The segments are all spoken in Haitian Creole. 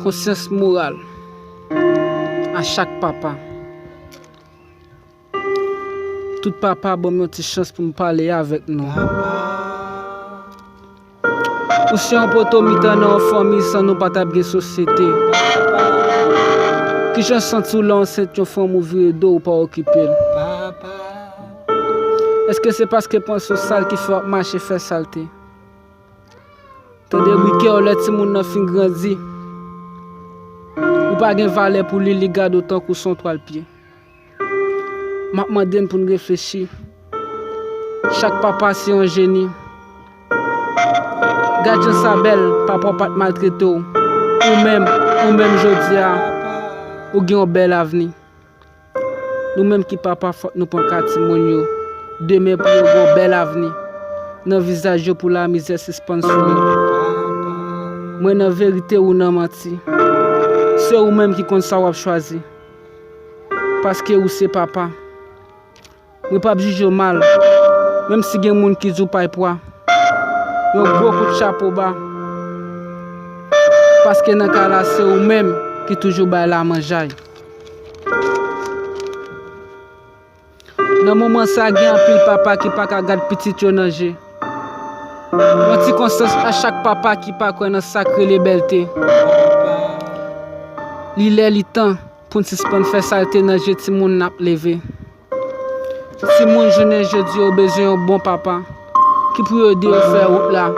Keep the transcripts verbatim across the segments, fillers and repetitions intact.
Konsyans moral a chak papa. Tout papa, ban m yon ti chans pou m pale avèk nou. Ou se yon poto mitan nan yon fanmi, san nou pa t ap gen sosyete. Kijan w santi w lè w ansent yon fanm, ou vire do, ou pa okipe l? Èske se paske panse w sal ki fè w ap mache fè salte? Tande bri kè w lè timoun nan fin grandi. Ou pa gen valè pou li, li gade w tankou se yon twal pye. M ap mande n pou n reflechi. Chak papa se yon jeni. Gad jan sa bèl, papa w pa t maltrete w. Ou menm, ou menm jodi a, ou gen yon bèl avni. Nou menm ki papa, fòk nou pran ka timoun yo. Demen pou yo gen yon bèl avni. Nan vizaj yo pou lamizè sispann souri. Mwen nan verite, ou nan manti. Se ou menm ki konn sa w ap chwazi. Paske ou se papa. Mwen p ap jije w mal, menm si gen moun ki di w pay pwa. Yon gwo kout chapo ba. Paske nan ka la, se ou menm ki toujou bay lamanjay. Nan moman sa, gen anpil papa ki pa ka gad pitit yo nan je. Yon ti konsyans a chak papa ki pa kwè nan sa k rele bèlte. Li lè, li tan pou n sispann fè salte nan je timoun n ap leve. Timoun jounen jodi yo bezwen yon bon papa ki pou ede yo fè wout la.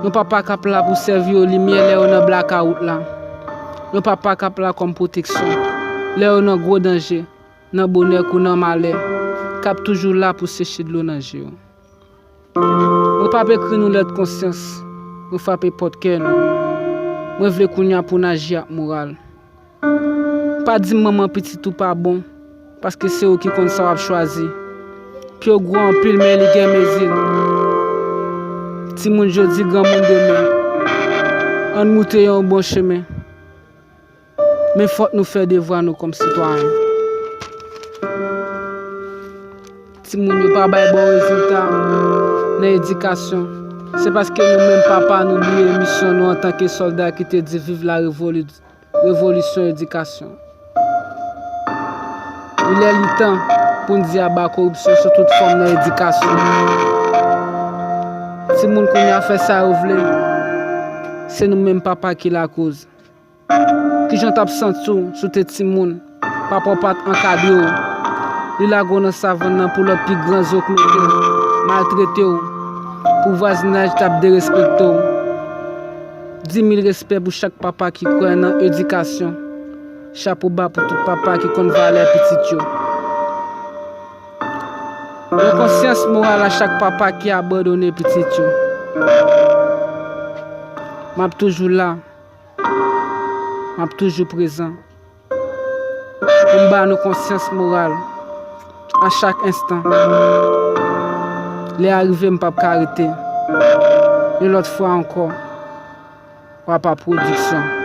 Yon papa k ap la pou sèvi yo limyè lè yo nan blakawout la. Yon papa k ap la kòm pwoteksyon lè yo nan gwo danje, nan bonè kou nan malè, k ap toujou la pou seche dlo nan je yo. Mwen p ap ekri nou lèt konsyans, mwen frape pòt kè nou. Mwen vle kounye a pou n aji ak moral. Pa di m manman pitit ou pa bon, paske se ou ki konn sa w ap chwazi. Pye w gwo anpil, men li gen mezi. Timoun jodi, granmoun demen. Ann moute yon bon chemen. Men fòk nou fè devwa nou kòm sitwayen. Timoun yo pa bay bon rezilta nan edikasyon. Se paske nou menm papa nou bliye misyon nou antanke sòlda ki te di viv la revoli-, revolisyon edikasyon. Li lè li tan pou n di aba koripsyon sou tout fòm nan edikasyon. Timoun kounye a fè sa yo vle. Se nou menm papa ki lakoz. Kijan w t ap santi w si w te timoun, papa w pa t ankadre w? Li lage w nan savann nan pou lòt pi gran zo klote w, maltrete w, pou vwazinaj t ap derespekte w. Dimil respè pou chak papa ki kwè nan edikasyon. Chapo ba pou tout papa ki konn valè pitit yo. Yon konsyans moral a chak papa ki abandone pitit yo. M ap toujou la. M ap toujou prezan pou m ba nou konsyans moral a chak enstan. Lè a rive, m p ap ka rete. Yon lòt fwa ankò, w ap a pwodiksyon.